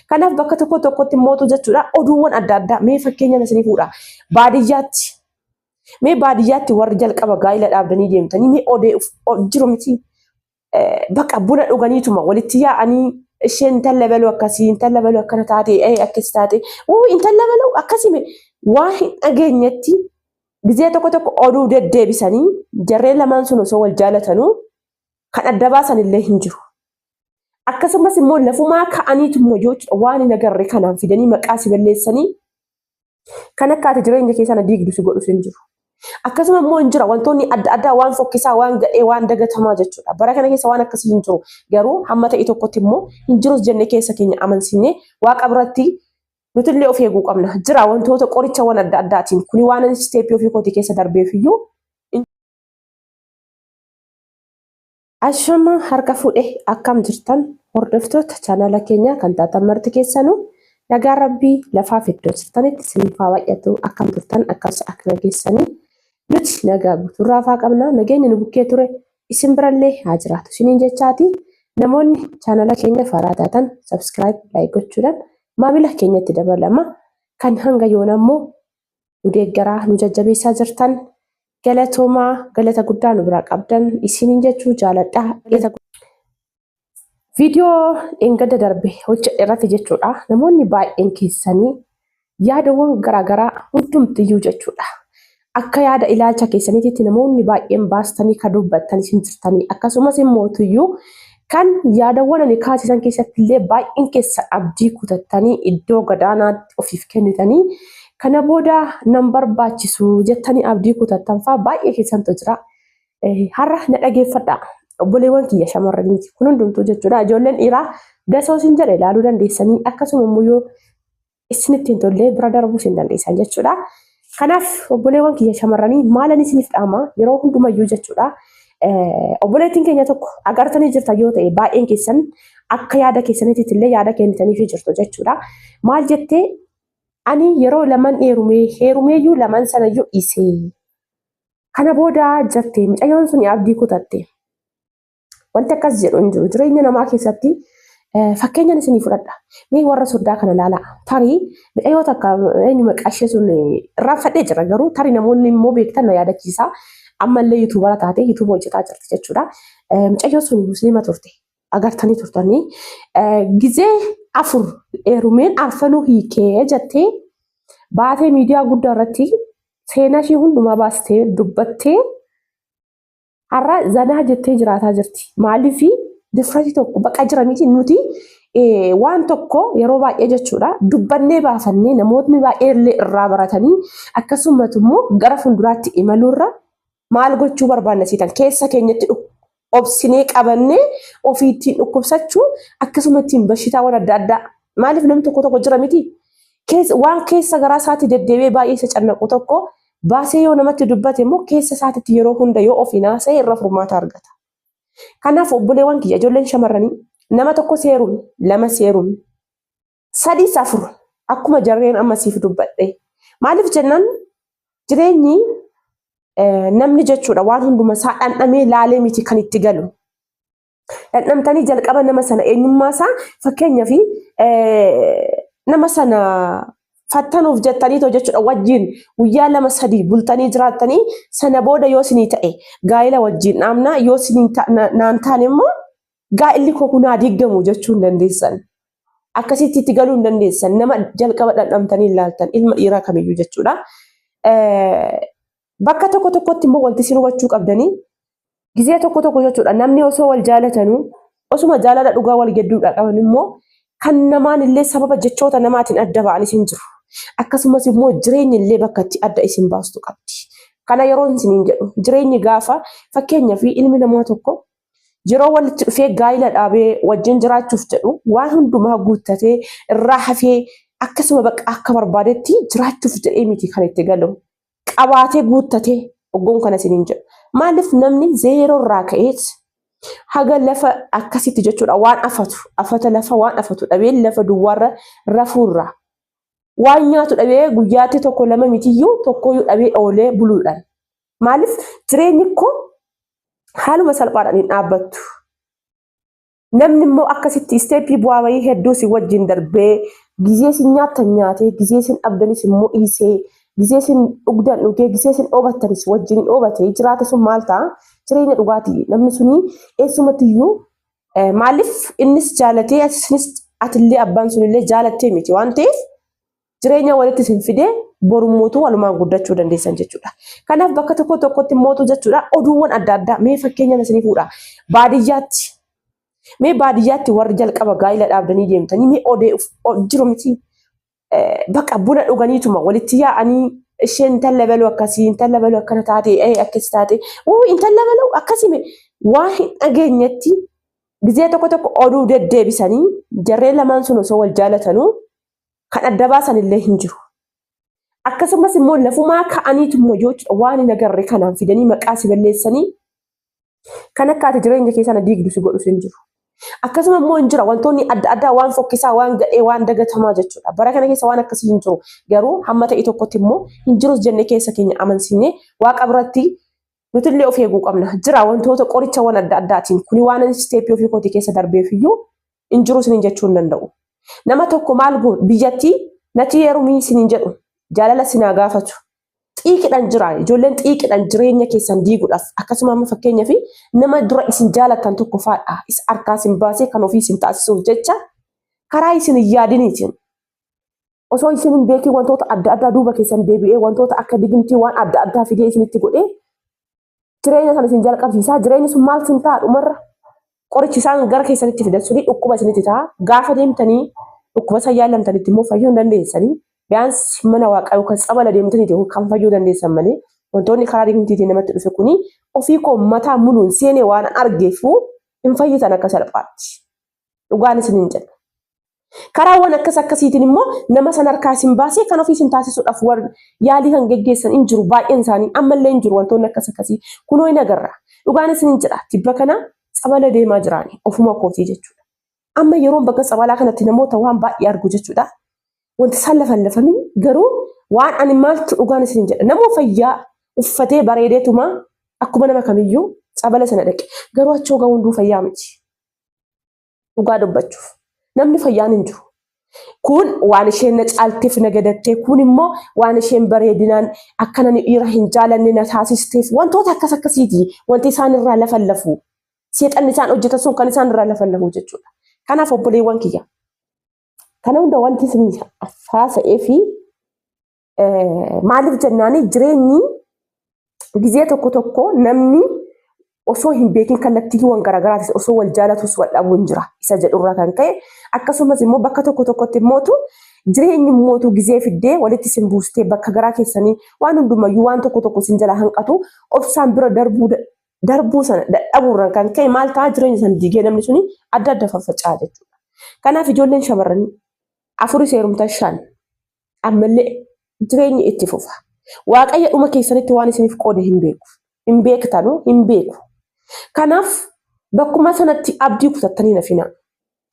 Kanaaf bakka tokko tokkotti mootu jechuudha oduuwwan adda addaa mee fakkeenya isinii fuudha. Baadiyyaatti mee baadiyyaatti warri jalqaba gaa'ila dhaabdanii deemtanii mee odee jiru miti bakka buna dhuganiituma walitti yaa'anii isheen intala baluu akkasii intala baluu akkana taate ee akkas taate uu intala baluu akkasii mee waa hin dhageenyetti gizee tokko tokko oduu deddeebisanii jarreen lamaan sun osoo wal jaalatanuu kan adda baasan illee hin jiru. Akkasumas immoo lafumaa ka'aniituma yoo waan hin agarre kanaan fidanii maqaa si balleessanii kan akka ati jireenya kee sana diigdu si godhus hin jiru. Akkasuma immoo hin jira wantoonni adda addaa waan fokkisaa, waan gadhee, waan dagatamaa jechuudha. Bara kana keessa waan akkasii hin jiru. Garuu hamma ta'e tokkotti immoo hin jirus jennee keessa keenya amansiinee waaqa biratti nutillee of eeguu qabna. Jira wantoota qorichawwan adda addaatiin kuni waan ani isteeppii ofii kootii keessa darbeef iyyuu. Ashama harka fuudhe akkam jirtan hordoftoota chaanala keenyaa kan taatan marti keessanuu nagaa rabbii lafaaf iddoo jirtanitti isiniif haa baay'atu akkam turtan akkas akka nageessanii nuti nagaa guutuurraa faa qabna nageenya nu bukkee ture isin birallee haa jiraatu isiniin jechaati namoonni chaanala keenya faaraa taatan subscribe like gochuudhaan maamila keenyatti dabalama kan hanga yoona immoo nu deeggaraa nu jajjabeessaa jirtan galatoomaa galata guddaa nu biraa qabdan isiniin jechuu jaaladha. Viidiyoo dheengadda darbe hojjedhe irratti jechuudha namoonni baay'een keessanii yaadawwan garaagaraa hundumtiyyuu jechuudha. Akka yaada ilaalcha keessaniititti namoonni baay'een baastanii kan dubbattan isin jirtanii akkasumas immoo tuyyuu kan yaadawwan ani kaasisan keessatti illee baay'een keessa abdii kutattanii iddoo gadaanaatti ofiif kennitanii kana booda nan barbaachisu jettanii abdii kutattan fa'aa baay'ee keessantu jira. Har'a na dhageeffadhaa. Obboleewwan kiyya shamarraniiti. Kun hundumtuu jechuudha. Ijoolleen dhiiraa dasoo isin jedhe ilaaluu dandeessanii akkasuma immoo yoo isinitti hin tollee bira darbuus hin dandeessan jechuudha. Kanaaf obboleewwan kiyya shamarranii maalan isiniif dhaama yeroo hundumayyuu jechuudha. Obboleettiin keenya tokko agartanii jirta yoo ta'e baay'een keessan akka yaada keessaniitti illee yaada kennitaniifii jirtu jechuudha. Maal jettee ani yeroo laman heerumee heerumeeyyuu laman sanayyuu dhiisee kana booda jette mucayyoon sun abdii kutatte. Wanti akkas jedhu hin jiru. Jireenya namaa keessatti fakkeenyaan isinii fudhadha. Mee warra soddaa kana ilaalaa. Tarii mucayyoo takka eenyu maqaa ishee sun irraanfadhee jira garuu tarii namoonni immoo beektan na yaadachiisa. Ammallee yuutuubara taate yuutuuba hojjetaa jirti jechuudha. Mucayyoo sun musliima turte. Agartanii turtanii. Gizee afur heerumeen arfanuu hiikee jettee baatee miidiyaa guddaa irratti seenaa ishee hundumaa baastee dubbattee Har'a zanaa jettee jiraataa jirti. Maaliif difrati tokko baqa jira miti nuti waan tokko yeroo baay'ee jechuudha dubbannee baafannee namootni baay'ee illee irraa baratanii akkasumas immoo gara fuulduraatti imaluurra maal gochuu barbaanna siitan keessa keenyatti obsinee qabannee ofii ittiin dhukkubsachuu akkasuma ittiin bashitaawwan adda addaa maaliif namni tokko tokko jira miti waan keessa garaa isaatti deddeebi'ee baay'ee isa cannaqu tokko baasee yoo namatti dubbate immoo keessa isaatitti yeroo hunda yoo ofiin haasa'e irra furmaata argata. Kanaaf obboleewwan kiyya ijoolleen shamarranii nama tokko seerumi, lama seerumi, sadiis afur akkuma jarreen amma siif dubbadhe. Maaliif jennaan jireenyi namni jechuudha waan hunduma isaa dhandhamee laalee miti kan itti galu. Dhandhamtanii jalqaba nama sana eenyummaa isaa fakkeenyaaf nama sana fattanuuf jettanii too jechuudha wajjin guyyaa lama sadii bultanii jiraattanii sana booda yoo isinii ta'e gaa'ela wajjin dhaabnaa yoo isinii naan taane immoo gaa'elli koo kun haa diigamu jechuu hin dandeessan. Akkasitti itti galuu hin dandeessan nama jalqaba dhandhamtanii ilaaltan ilma dhiiraa kamiyyuu jechuudha. Bakka tokko tokkotti immoo wanti isin hubachuu qabdanii Gizee tokko tokko jechuudha namni osoo wal jaalatanuu osuma jaalala dhugaa wal gedduudhaa qaban immoo kan namaan illee sababa jechoota namaatiin adda ba'anis hin jiru. Akkasumas immoo jireenyi illee bakka itti adda isin baastu qabdi. Kana yeroo isiniin jedhu jireenyi gaafa fakkeenyaaf ilmi namaa tokko yeroo walitti dhufee gaa'ila dhaabee wajjin jiraachuuf jedhu waan hundumaa guuttatee irraa hafee akkasuma bakka akka barbaadetti jiraachuuf jedhee miti kan itti galu. Qabaatee guuttatee oggoon kana isiniin jedhu. Maaliif namni zeeroo irraa ka'eet haga lafa akkasitti jechuudha waan afatu afata lafa waan afatu dhabee lafa duwwaarra rafuurraa waan nyaatu dhabee guyyaatti tokko lama mitiyyuu tokkoyyuu dhabee oolee buluudhaan. Maaliif jireenyi koo haaluma salphaadhaan hin dhaabbattu. Namni immoo akkasitti isteeppii bu'aa bahii hedduu si wajjin darbee gizee isin nyaattan nyaatee gizee isin dhabdanis immoo dhiisee gizee isin dhugdan dhugee gizee isin dhoobattanis wajjin dhoobatee jiraate sun maal ta'a? Jireenya dhugaatii namni suni eessumattiyyuu maaliif innis jaalatee isinis atillee abbaan sunillee jaalattee miti waan ta'eef jireenya walitti isin fidee borummootu walumaan guddachuu dandeessan jechuudha. Kanaaf bakka tokko tokkotti mootu jechuudha oduuwwan adda addaa mee fakkeenya isinii fuudha. Baadiyyaatti mee baadiyyaatti warri jalqaba gaa'ila dhaabdanii deemtanii mee odee jiru miti bakka buna dhuganiituma walitti yaa'anii isheen intala baluu akkasii intala baluu akkana taate akkas taate uu intala baluu akkasii mee waa hin dhageenyetti gizee tokko tokko oduu deddeebisanii jarreen lamaan sun osoo wal jaalatanuu kan adda baasan illee hin jiru. Akkasumas immoo lafumaa ka'aniitu immoo yoo waan hin agarre kanaan fidanii maqaa si balleessanii kan akka ati jireenya kee sana diigdu si godhus hin jiru. Akkasuma immoo hin jira wantoonni adda addaa waan fokkisaa, waan gadhee, waan dagatamaa jechuudha. Bara kana keessa waan akkasii hin jiru. Garuu hamma ta'e tokkotti immoo hin jirus jennee keessa keenya amansiinee waaqa biratti nutillee of eeguu qabna. Jira wantoota qorichawwan adda addaatiin kuni waan ani isteeppii ofii kootii keessa darbeef iyyuu hin jiru isiniin jechuu hin danda'u. Nama tokko maal biyyattii natti heerumii isiniin jedhu jaalala sinaa gaafatu. Xiiqidhan jira ijoolleen xiiqidhan jireenya keessan diiguudhaaf akkasuma amma fakkeenyaaf nama dura isin jaalattan tokko faadha isa harkaa isin baasee kan ofii isin taasisuuf jecha karaa isin hin yaadiniitiin osoo isin hin beekin wantoota adda addaa duuba keessan deebi'ee wantoota akka digimtii waan adda addaa fidee isinitti godhee jireenya sana isin jalqabsiisaa. Jireenyi sun maal isin ta'a dhumarra? Qorichi isaan gara keessanitti fidan suni dhukkuba isinitti ta'a. Gaafa deemtanii dhukkuba san yaalamtanitti immoo fayyuu hin dandeessanii. Biyaans mana waaqaa yookaan tsabala deemtanii kan fayyuu dandeessan malee wantoonni karaa digimtiitiin namatti dhufe kuni ofii koo mataa muluun seenee waan argeefu hin fayyitan akka salphaatti. Dhugaan isiniin jedha. Karaawwan akkas akkasiitiin immoo nama san harkaa isin baasee kan ofii isin taasisuudhaaf warri yaalii kan geggeessan hin jiru baay'een isaanii ammallee hin jiru wantoonni akkas akkasii kunoo hin agarra. Dhugaan isiniin jedha tibba kana tsabala deemaa jiraani ofuma kootii jechuudha. Amma yeroon bakka tsabalaa kanatti namoota waan baay'ee argu jechuudha. Wanti isaan lafan lafanii garuu waan ani maaltu dhugaan isiniin jedha nama fayyaa uffatee bareedeetuma akkuma nama kamiyyuu tsabala sana dhaqe garuu achoo ga'uu hunduu fayyaa miti. Dhugaa dubbachuuf namni fayyaan hin jiru. Kun waan isheen na caalteef na gadattee, kun immoo waan isheen bareedinaan akka nani dhiira hin jaalanne na taasisteef wantoota akkas akkasiiti wanti isaan irraa lafan lafu. Seexanni isaan hojjetan sun kan isaan irraa lafan lafu jechuudha. Kanaaf obboleewwan kiyya. Kana hunda wanti isin haasa'ee fi maaliif jennaani jireenyi gizee tokko tokko namni osoo hin beekin kallattiiwwan garaagaraatis osoo wal jaalatus wal dhabuun jira isa jedhurraa kan ka'e akkasumas immoo bakka tokko tokkotti immootu jireenyi immootu gizee fiddee walitti isin buustee bakka garaa keessanii waan hundumayyuu waan tokko tokko isin jalaa hanqatu obsaan bira darbuu darbuu sana dadhabuurraan kan ka'e maal ta'a jireenya sana diigee namni suni adda adda faffaca'a jechuudha. Kanaaf ijoolleen shamarranii afuris heerumtan shan ammallee jireenyi itti fufa. Waaqayyo dhuma keessanitti waan isiniif qoode hin beeku. Hin beektanu hin beeku. Kanaaf bakkuma sanatti abdii kutattanii nafinaa.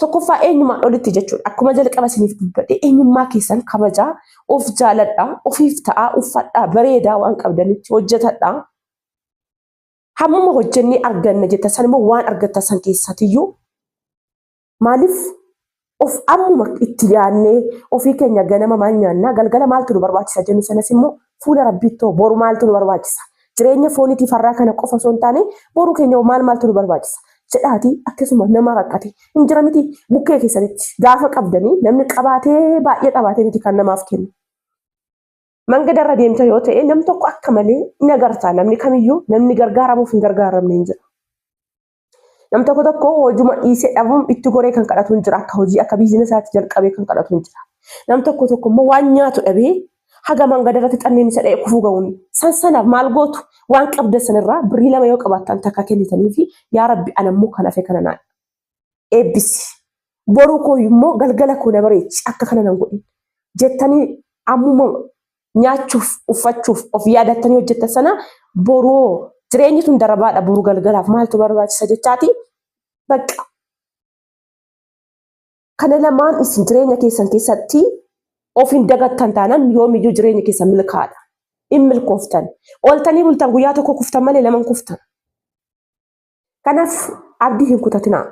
Tokkoffaa eenyumaan olitti jechuudha. Akkuma jalqaba isiniif dubbadhe eenyummaa keessan kabajaa, of jaaladhaa, ofiif ta'aa, uffadhaa, bareedaa waan qabdanitti hojjetadhaa. Hammuma hojjennee arganna jettan san immoo waan argattan san keessatiyyuu Maaliif of ammuma itti yaadnee ofii keenya ganama maal nyaannaa galgala maaltu nu barbaachisa jennu sanas immoo fuula rabbiittoo boru maaltu nu barbaachisa jireenya fooniitiif har'aa kana qofa osoo hin taane boru keenya maal maaltu nu barbaachisa jedhaatii akkasuma nama rakkate hin jira miti bukkee keessanitti gaafa qabdanii namni qabaatee baay'ee qabaatee miti kan namaaf kennu. Mangadarra deemta yoo ta'e nam tokko akka malee hin agarta namni kamiyyuu namni gargaaramuuf hin gargaaramne hin jira. Nam tokko tokko hojuma dhiisee dhabuun itti goree kan kadhatu hin jira. Akka hojii akka biizinesaatti jalqabee kan kadhatu hin jira. Nam tokko tokko immoo waan nyaatu dhabee haga mangada irratti xanneen isa dha'e kufuu ga'uun san sanaaf maal gootu waan qabdan sanirraa birrii lama yoo qabaattan takka kennitanii fi yaa rabbi ana immoo kan hafe kana naa eebbisi. Boruu koo immoo galgala koo na bareechi akka kana nan godhin jettanii ammuma nyaachuuf uffachuuf of yaadattanii hojjettan sana boruu jireenyi tun darabaadha boru galgalaaf maaltu barbaachisa jechaati bakka kana lamaan isin jireenya keessan keessatti of hin dagattan taanaan yoomiyyuu jireenya keessan milkaa'aadha. Hin milkooftan. Ooltanii bultan guyyaa tokko kuftan malee laman kuftan. Kanaaf abdii hin kutatinaa.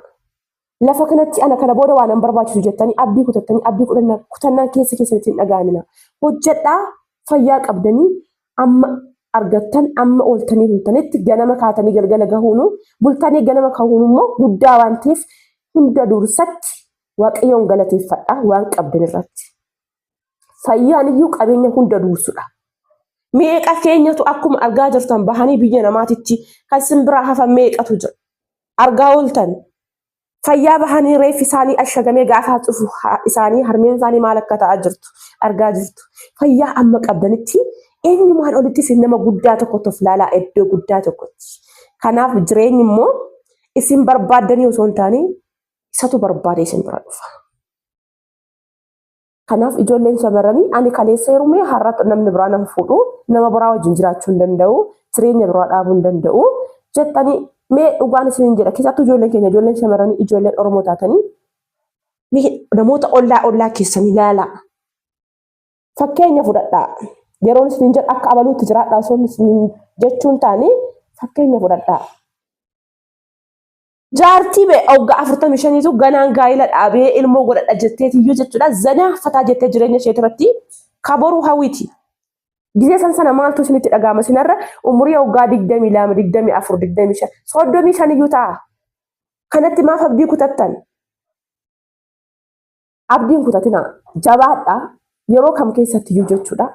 Lafa kanatti ana kana booda waan an barbaachisu jettanii abdii kutattanii abdii kutannaan keessa keessanitti hin dhaga'amina. Hojjedhaa fayyaa qabdanii amma argattan amma ooltanii bultanitti ganama kaatanii galgala gahuunu bultanii ganama kahuun immoo guddaa waan ta'eef hunda dursatti Waaqayyoon galateeffadha waan qabdan irratti. Fayyaan iyyuu qabeenya hunda dursudha. Meeqa keenyatu akkuma argaa jirtan bahanii biyya namaatitti kan simbiraa hafan meeqatu jira. Argaa ooltan. Fayyaa bahanii reeffi isaanii ashagamee gaafa cufu isaanii harmeen isaanii maal akka ta'aa jirtu argaa jirtu. Fayyaa amma qabdanitti eenyumaan olitti isin nama guddaa tokkotti of ilaalaa iddoo guddaa tokkotti. Kanaaf jireenyi immoo isin barbaaddanii osoo hin taane isatu barbaadee isin bira dhufa. Kanaaf ijoolleen shamarranii ani kaleessa heerumee har'a namni biraa nama fuudhu nama biraa wajjin jiraachuu hin danda'u jireenya biraa dhaabuu hin danda'u jettanii mee dhugaan isiniin jedha keessattuu ijoolleen keenya ijoolleen shamarranii ijoolleen Oromoo taatanii mee namoota ollaa ollaa keessanii ilaalaa. Fakkeenya fudhadhaa. Yeroon isiniin jedhu akka abaluutti jiraadhaa osoo isiniin jechuun taane fakkeenya fudhadhaa. Jaartii bee waggaa 45tu ganaan gaa'ila dhaabee ilmoo godhadha jetteetiyyuu jechuudha. Zanaa fataa jettee jireenya ishee irratti kaboruu hawwiti. Gizee san sana maaltu isinitti dhaga'ama isinarra umurii waggaa 22, 24, 25, 35 iyyuu ta'a. Kanatti maaf abdii kutattan? Abdii hin kutatinaa. Jabaadhaa. Yeroo kam keessattiyyuu jechuudha.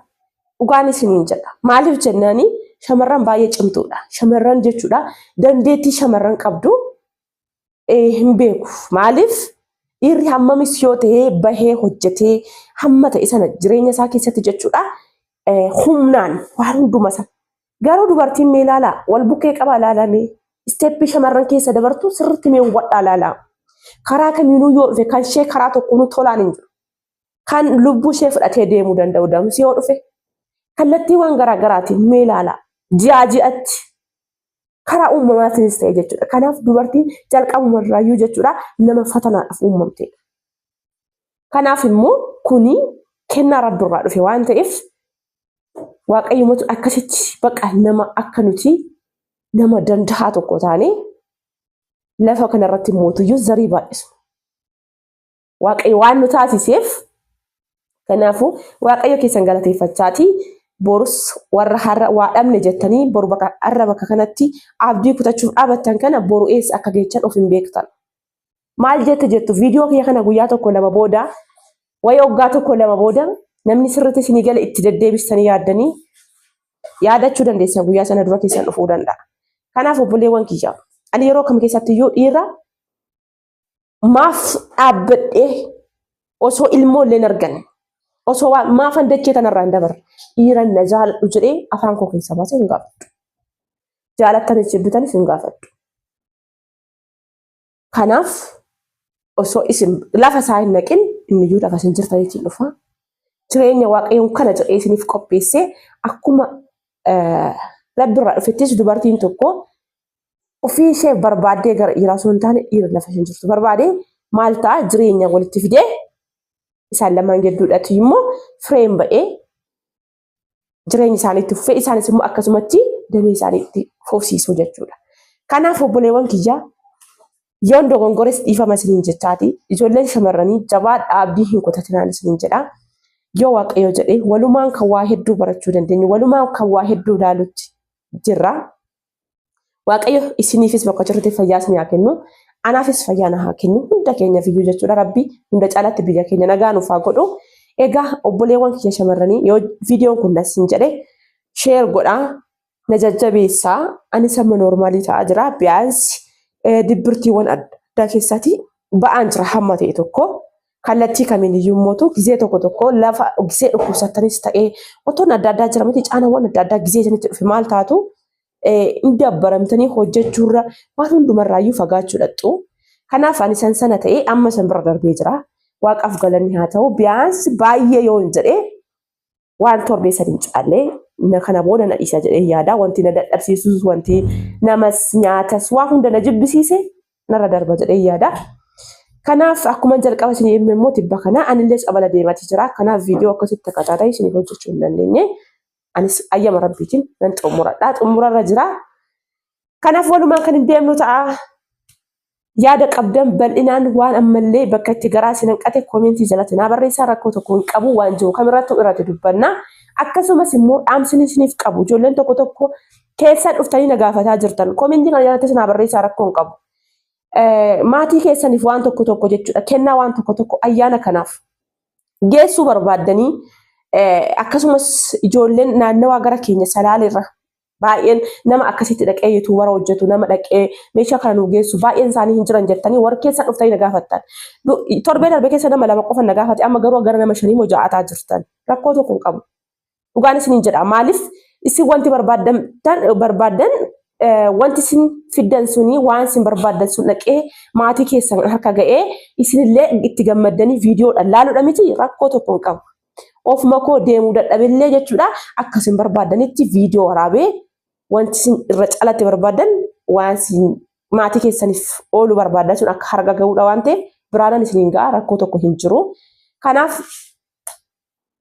Dhugaan isiniin jedha. Maaliif jennaani shamarran baay'ee cimtuudha. Shamarran jechuudha dandeettii shamarran qabdu hin beeku. Maaliif dhiirri hammamis yoo ta'e bahee hojjetee hamma ta'e sana jireenya isaa keessatti jechuudha humnaan waan hunduma sana. Garuu dubartiin mee ilaalaa wal bukkee qabaa ilaalaa mee isteeppii shamarran keessa dabartu sirriitti mee hubadhaa ilaalaa. Karaa kamiinuu yoo dhufe kan ishee karaa tokkoonuu tolaan hin jiru. Kan lubbuu ishee fudhatee deemuu danda'u damsi yoo dhufe kallattiiwwan garaa garaatiin mee ilaalaa ji'aa ji'atti karaa uumamaatiinis ta'e jechuudha. Kanaaf dubartiin jalqabumarraayyuu jechuudha nama fatanaadhaaf uumamtedha. Kanaaf immoo kuni kennaa Rabbirraa dhufe waan ta'eef Waaqayyumatu akkasitti baqa nama akka nuti nama dandahaa tokko taane lafa kanarratti mootuyyuu zarii baay'isu. Waaqayyo waan nu taasiseef kanaafuu Waaqayyo keessan galateeffachaati borus warra har'a waa dhabne jettanii boru bakka har'a bakka kanatti abdii kutachuuf dhaabattan kana boru eessa akka geechan of hin beektan. Maal jette jettu viidiyoo kiyya kana guyyaa tokko lama booda wayii waggaa tokko lama booda namni sirriitti isinii gale itti deddeebistanii yaaddanii yaadachuu dandeessan guyyaa sana dura keessan dhufuu danda'a. Kanaaf obboleewwan kiyya ani yeroo kam keessatti iyyuu dhiira maaf dhaabbadhee osoo ilmoo illee hin arganne osoo waan maafan dachee tanarraa hin dabarre dhiira na jaaladhu jedhee afaan koo keessa baasee hin gaafadhu. Jaalattanis jibbitanis hin gaafadhu. Kanaaf osoo isin lafa isaa hin naqin inniyyuu lafa isin jirtanitti hin dhufa. Jireenya Waaqayyoon kana jedhee isiniif qopheessee akkuma Rabbi irraa dhufettis dubartiin tokko ofii ishee barbaaddee gara dhiiraa osoo hin taane dhiira lafa isheen jirtu barbaadee maal ta'a jireenya walitti fidee isaan lamaan gidduudhatti immoo fireen ba'ee jireenya isaanii itti fufee isaanis immoo akkasumatti damee isaanii itti fufsiisuu jechuudha. Kanaaf obboleewwan kiyya yoon dogongores dhiifama isiniin jechaati. Ijoolleen shamarranii jabaadhaa abdii hin kutatinaan isiniin jedha. Yoo Waaqayyo jedhee walumaan kan waa hedduu barachuu dandeenyu walumaan kan waa hedduu ilaalutti jirra. Waaqayyo isiniifis bakka jirtutti fayyaa isin haa kennu. Anaafis fayyaa na haa kennu. Hunda keenyaaf iyyuu jechuudha. Rabbi hunda caalaatti biyya keenya nagaa nuuf haa godhu. Egaa obboleewwan kiyya shamarranii yoo viidiyoon kun nasiin jedhe sheer godhaa na jajjabeessaa. Anis amma noormaalii ta'aa jira. Biyaansi dibbirtiiwwan adda addaa keessaatii ba'aan jira hamma ta'e tokko. Kallattii kamiin iyyuu mootu gizee tokko tokko lafa gizee dhukkubsattanis ta'ee wantoonni adda addaa jira miti caanawwan adda addaa gizee isinitti dhufe maal taatu hin dabbaramtanii hojjechuurra waan hundumarraayyuu fagaachuu dhaqxu. Kanaaf ani san sana ta'ee amma san bira darbee jira. Waaqaaf galanni haa ta'u. Biyaansi baay'ee yoo hin jedhee waan torbee sadi hin caalle na kana booda na dhiisa jedhee yaada. Wanti na dadhabsiisus wanti namas nyaatas waa hunda na jibbisiise narra darba jedhee yaada. Kanaaf akkuma jalqaba isin hime immoo tibba kana anillee tsabala deematii jira. Kanaaf viidiyoo akkasitti takataataa isiniif hojjechuu hin dandeenye. Anis ayyama rabbiitiin nan xumuradha. Xumurarra jira. Kanaaf walumaan kan hin deemnu ta'a. Yaada qabdan bal'inaan waan ammallee bakka itti garaa isin hanqate koomentii jalatti naa barreessaa rakkoo tokko hin qabu waan jiru kamirrattuu irratti dubbanna. Akkasumas immoo dhaamsni isiniif qabu ijoolleen tokko tokko keessan dhuftanii na gaafataa jirtan koomentii kana jalattis naa barreessaa rakkoo hin qabu. Maatii keessaniif waan tokko tokko jechuudha kennaa waan tokko tokko ayyaana kanaaf geessuu barbaaddanii akkasumas ijoolleen naannawaa gara keenya salaaleerra baay'een nama akkasitti dhaqee yuutuubara hojjetu nama dhaqee meeshaa kana nu geessu baay'een isaanii hin jiran jettanii warra keessa dhuftanii na gaafattan. Torbee darbe keessa nama lama qofa na gaafate amma garuu gara nama shanii moo ja'ataa jirtan. Rakkoo tokko hin qabu. Dhugaan isiniin jedha. Maaliif isin wanti barbaaddan barbaaddan wanti isin fiddan suni waan isin barbaaddan sun dhaqee maatii keessan harka ga'ee isinillee itti gammaddanii viidiyoodhaan laaluudha miti rakkoo tokko hin qabu. Ofuma koo deemuu dadhabillee jechuudha akka isin barbaaddanitti viidiyoo waraabee wanti isin irra caalatti barbaaddan waan isin maatii keessaniif oolu barbaaddan sun akka harka ga'uudha waan ta'eef biraanan isiniin ga'a rakkoo tokko hin jiru. Kanaaf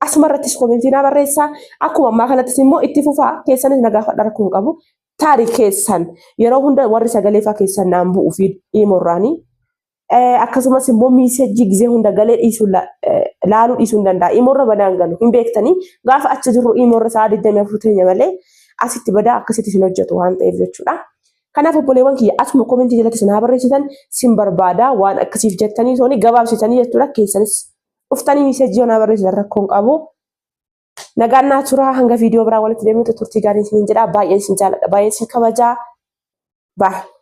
asuma irrattis koomentii naa barreessaa akkuma ammaa kanattis immoo itti fufaa keessanis na gaafadha rakkoo hin qabu. Taari keessan yeroo hunda warri sagalee fa'aa keessan naan bu'uu fi dhiimorraanii Akkasumas immoo miisejjii gizee hunda galee dhiisuu laaluu dhiisuu hin danda'a. Imoorra badaan galu hin beektanii gaafa achi jirru imoorra sa'a 24 teenya malee asitti badaa akkasitti isin hojjetu waan ta'eef jechuudha. Kanaaf obboleewwan kiyya asuma komentii jalatti isin haa barreessitan sin barbaada waan akkasiif jettanii tooni gabaabsitanii jechuudha keessanis dhuftanii miisejjii yoo naa barreessitan rakkoo hin qabu. Nagaan naa turaa hanga viidiyoo biraa walitti deemnutti turtii gaarii isiniin jedha baay'een isin jaalladha baay'een isin kabajaa. Baay'ee.